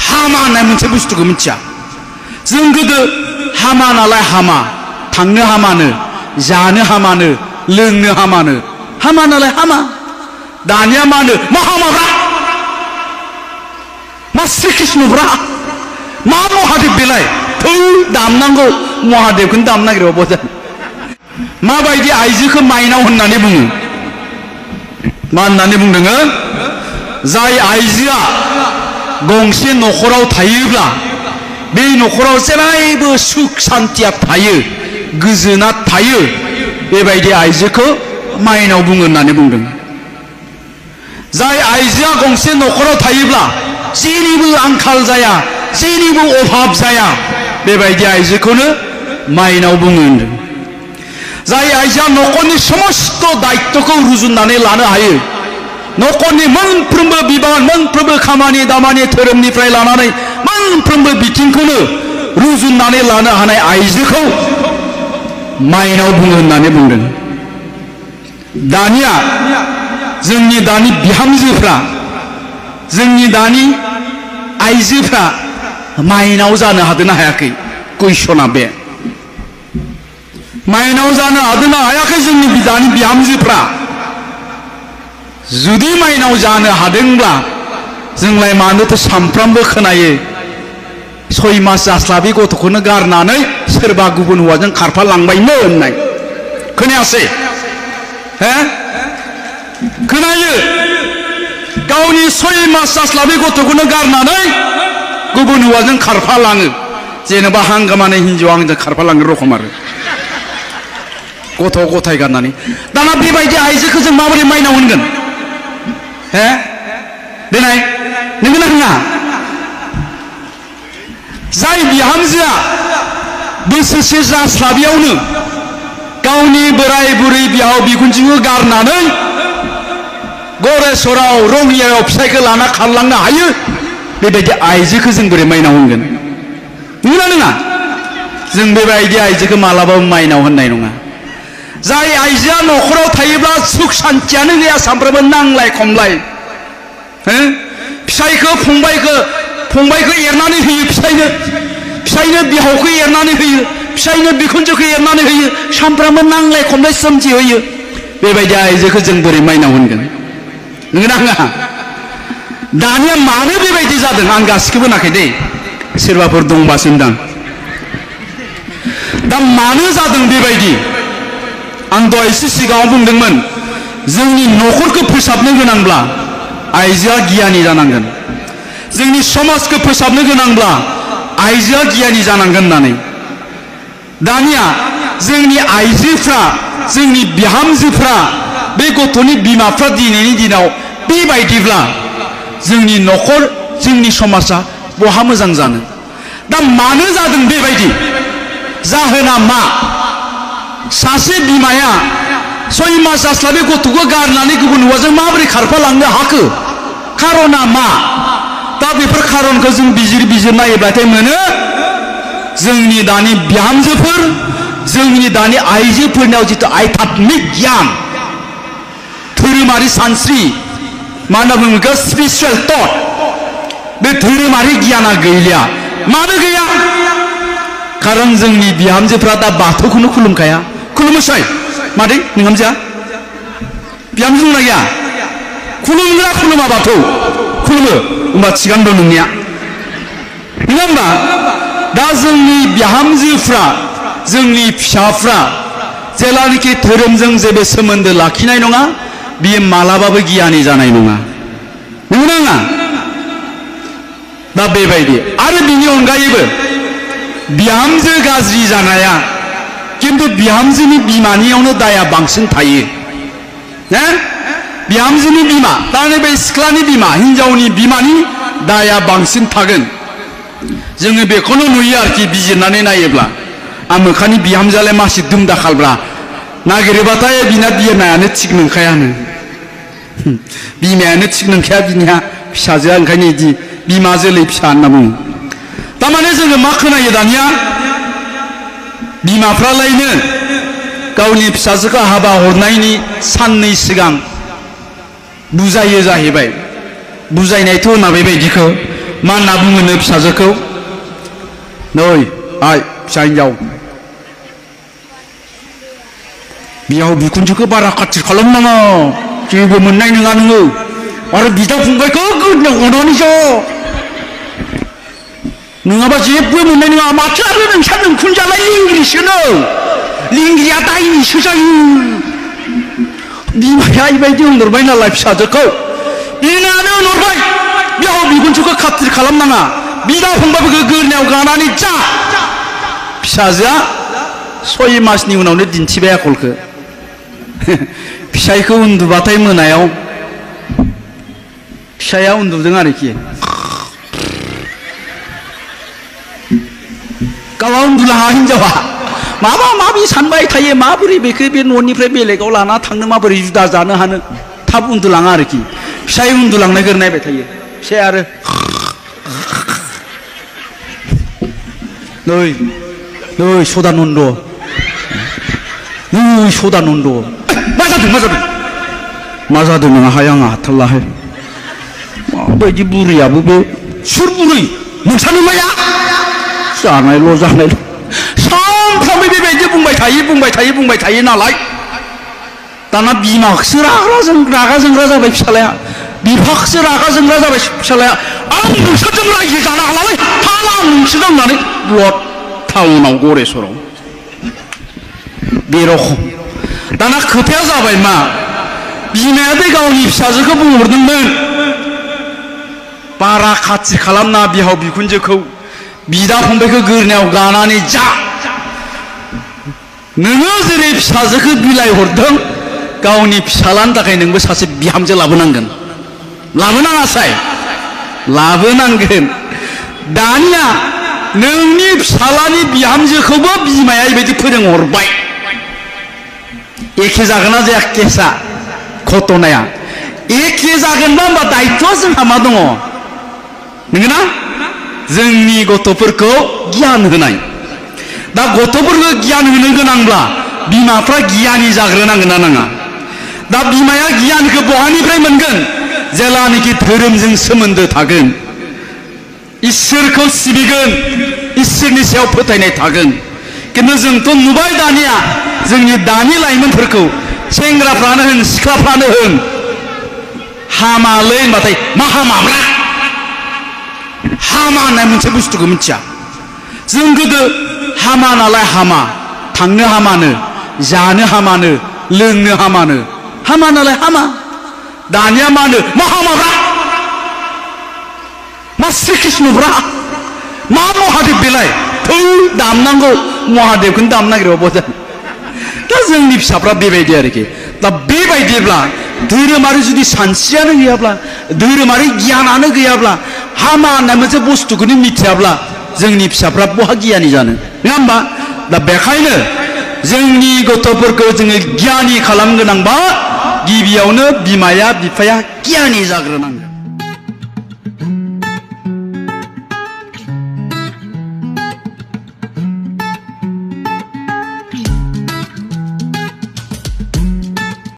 हामा होननाय मोनसे बुस्थुखौ मिथिया जों गोदो हामा नालाय हामा थांनो हामानो जानो हामानो लोंनो हामानो हामा नालाय हामा दानिया मानो मा हामाब्रा मा श्री कृष्णब्रा मा महादेव बेलाय थौ दामनांगौ महादेवखौनो दामनो नागिरबा बजा माबायदि आइजोखौ माइनाव होननानै बुङो मा होननानै बुंदोङो जाय आइजोआ गंसे न'खराव थायोब्ला बे न'खराव जेरावबो सुख सान्थिया थायो गोजोना थायो बेबायदि आइजोखौ माइनाव बुङो होननानै बुंदों जाय आइजोआ गंसे न'खराव थायोब्ला जेनिबो आंखाल जाया जेनिबो अभाब जाया बेबायदि आइजोखौनो माइनाव बुङो होनदों जाय आइजोआ न'खरनि समस्त दायित्वखौ रुजुननानै लानो हायो न'खरनि मोनफ्रोमबो बिबान मोनफ्रोमबो खामानि दामानि धोरोमनिफ्राय लानानै मोनफ्रोमबो बिथिंखौनो रुजुननानै लानो हानाय आइजोखौ माइनाव बुङो होननानै बुंदों दानिया जोंनि दानि बिहामजोफ्रा जोंनि दानि आइजोफ्रा माइनाव जानो हादोंना हायाखै कुइसना बे माइनाव जानो हादोंना हायाखै जोंनि दानि बिहामजोफ्रा जुदि माइनाव जानो हादोंब्ला जोंलाय मानोथो सामफ्रामबो खोनायो 6 मास जास्लाबै गथ'खौनो गारनानै सोरबा गुबुन हौवाजों खारफालांबायनो होननाय खोनायासै हे खोनायो गावनि 6 मास जास्लाबै गथ'खौनो गारनानै गुबुन हौवाजों खारफालाङो जेनेबा हांगामानि हिन्जावा आंजों खारफालाङो रखम आरो गथ' गथाय गारनानै दाना बेबायदि आइजोखौ जों माबोरै माइनाव होनगोन हे देनाय नोंगोना नङा जाय बिहामजोआ बोसोरसे जास्लाबियावनो गावनि बोराय बुरै बिहाव बिखुनजोखौ गारनानै गरेस्वराव रङियायाव फिसाइखौ लाना खारलांनो हायो बेबायदि आइजोखौ जों बोरै माइनाव होनगोन नंगौना नङा जों बेबायदि आइजोखौ मालाबाबो माइनाव होननाय नङा जाय आइजोआ न'खराव थायोब्ला सुख सान्थियानो गैया सामफ्रामबो नांलाय खमलाय फिसाइखौ फंबायखौ एरनानै होयो फिसाइनो बिहावखौ एरनानै होयो फिसाइनो बिखुनजोखौ एरनानै होयो सामफ्रामबो नांलाय खमलाय सोमजिहोयो बेबायदि आइजोखौ जों बोरै माइनाव होनगोन नंगौना नङा दानिया मानो बेबायदि जादों आं गासिखौबो होनाखै दे सोरबाफोर दंबासो होनदां दा मानो जादों बेबायदि आं दहायसो सिगाङाव बुंदोंमोन जोंनि न'खरखौ फोसाबनो गोनांब्ला आइजोआ गियानि जानांगोन जोंनि समाजखौ फोसाबनो गोनांब्ला आइजोआ गियानि जानांगोन होननानै दानिया जोंनि आइजोफ्रा जोंनि बिहामजोफ्रा बे गथ'नि बिमाफ्रा दिनैनि दिनाव बेबायदिब्ला जोंनि न'खर जोंनि समाजा बहा मोजां जानो दा मानो जादों बेबायदि जाहोना मा सासे बिमाया 6 मास जास्लाबै गथ'खौ गारनानै गुबुन हौवाजों माबोरै खारफालांनो हाखो खारना मा दा बेफोर खारनखौ जों बिजिर नायोब्लाथाय मोनो जोंनि दानि बिहामजोफोर जोंनि दानि आइजोफोरनियाव जितु आध्यात्मिक गियान धोरोमारि सानस्रि मा होनना बुङो बेखौ स्पिरिचुवेल थट बे धोरोमारि गियाना गैलिया मानो गैया खारन जोंनि बिहामजोफ्रा दा बाथौखौनो खुलुमखाया खुलुमोसै मादै नोंहामजोआ बिहामजो दंना गैया खुलुमग्रा खुलुमा बाथौ खुलुमो होमबा थिगानो दं नोंनिया नङा होमबा दा जोंनि बिहामजोफ्रा जोंनि फिसाफ्रा जेलानाखि धोरोमजों जेबो सोमोन्दो लाखिनाय नङा बियो मालाबाबो गियानि जानाय नङा नंगौना नङा दा बेबायदि आरो बिनि अनगायैबो बिहामजो गाज्रि जानाया किन्तु बिहामजोनि बिमानियावनो दाया बांसिन थायो ना बिहामजोनि बिमा तारमाने बे सिख्लानि बिमा हिनजावनि बिमानि दाया बांसिन थागोन जोङो बेखौनो नुयो आरोखि बिजिरनानै नायोब्ला आमोखानि बिहामजोआलाय मासि दुमदाखालब्रा नागिरोबाथाय बिना बिमायानो थिग नंखायानो बिमायानो थिग नंखाया बिनिया फिसाजोआ ओंखायनो इदि बिमा जोलै फिसा होनना बुङो तारमाने जोङो मा खोनायो दानिया बिमाफ्रालायनो गावनि फिसाजोखौ हाबा हरनायनि साननै सिगां बुजायो जाहैबाय बुजायनायथ' होना बेबायदिखौ मा होनना बुङोनो फिसाजोखौ नै आइ फिसा हिनजाव बिहाव बिखुनजोखौ बारा खाथिर खालामनाङा जेबो मोननाय नङा नोङो आरो बिदा फंबायखौ गोदना अनानैसो नङाबा जेबो मोननाय नङा माथो आरो नोंसा नोंखुनजालाय लिंग्रिसोनो लिंग्रिया दायनिसो जायो बिमाया बेबायदि होनहरबाय नालाय फिसाजोखौ बिनानो होनहरबाय बिहाव बिखुनजोखौ खाथिर खालामनाङा बिदा फंबायफोरखौ गोदनायाव गानानै जा फिसाजोआ 6 मासनि उनावनो दिन्थिबाय आखलखौ फिसायखौ उन्दुबाथाय मोनायाव फिसाया उन्दुदों आरोखि गावहा उन्दुलाङा हिनजावा माबा माबि सानबाय थायो माबोरै बेखौ बे न'निफ्राय बेलेगाव लाना थांनो माबोरै जुदा जानो हानो थाब उन्दुलाङा आरोखि फिसाय उन्दुलांनायखौ नायबाय थायो फिसाया आरो नै नै सदानन्द नै सदानन्द मा जादों मा जादों नोंहाय आंहा हाथारलाहाय माबायदि बुरैयाबो बे सोर बुरै नोंसानो माया जानायल' सानफ्रामबो बेबायदि बुंबाय थायो नालाय दाना बिमाखौसो रागा जोंग्रा जाबाय फिसालाया बिफाखौसो रागा जोंग्रा जाबाय फिसालाया आं नोंसोरजों रायजो जानो हालालै हाला नोंसोर होननानै ब्लड टाउनाव गरेस्वराव बे रखम दाना खोथाया जाबाय मा बिमाया बे गावनि फिसाजोखौ बुंहरदोंमोन बारा खाथि खालामना बिहाव बिखुनजोखौ बिदा फंबायखौ गोरनायाव गानानै जा नोङो जेरै फिसाजोखौ बिलाइ हरदों गावनि फिसालानि थाखाय नोंबो सासे बिहामजो लाबोनांगोन लाबोनाङासाय लाबोनांगोन दानिया नोंनि फिसालानि बिहामजोखौबो बिमाया बेबायदि फोरोंहरबाय एखे जागोन ना जाया केसा घटनाया एखे जागोनबा होमबा दायित्वआ जोंहा मा दङ नंगौना जोंनि गथ'फोरखौ गियान होनाय दा गथ'फोरखौ गियान होनो गोनांब्ला बिमाफ्रा गियानि जाग्रोनांगोन ना नाङा दा बिमाया गियानखौ बहानिफ्राय मोनगोन जेलानोखि धोरोमजों सोमोन्दो थागोन इसोरखौ सिबिगोन इसोरनि सायाव फोथायनाय थागोन किन्तु जोंथ' नुबाय दानिया जोंनि दानि लाइमोनफोरखौ सेंग्राफ्रानो होन सिख्लाफ्रानो होन हामालै होनबाथाय मा हामाब्रा हामा होननाय मोनसे बुस्थुखौ मिथिया जों गोदो हामा नालाय हामा थांनो हामानो जानो हामानो लोंनो हामानो हामा नालाय हामा दानिया मा होनो मा हामाब्रा मा श्री कृष्णब्रा मा महादेव बेलाय थौ दामनांगौ महादेवखौनो दामनो नागिरो बजा दा जोंनि फिसाफ्रा बेबायदि आरोखि दा बेबायदिब्ला धोरोमारि जुदि सानस्रियानो गैयाब्ला धोरोमारि गियानानो गैयाब्ला हामा होननाय मोनसे बुस्थुखौनो मिथियाब्ला जोंनि फिसाफ्रा बहा गियानि जानो नङा होमबा दा बेखायनो जोंनि गथ'फोरखौ जोङो गियानि खालामनो गोनांबा गिबियावनो बिमाया बिफाया गियानि जाग्रोनांगोन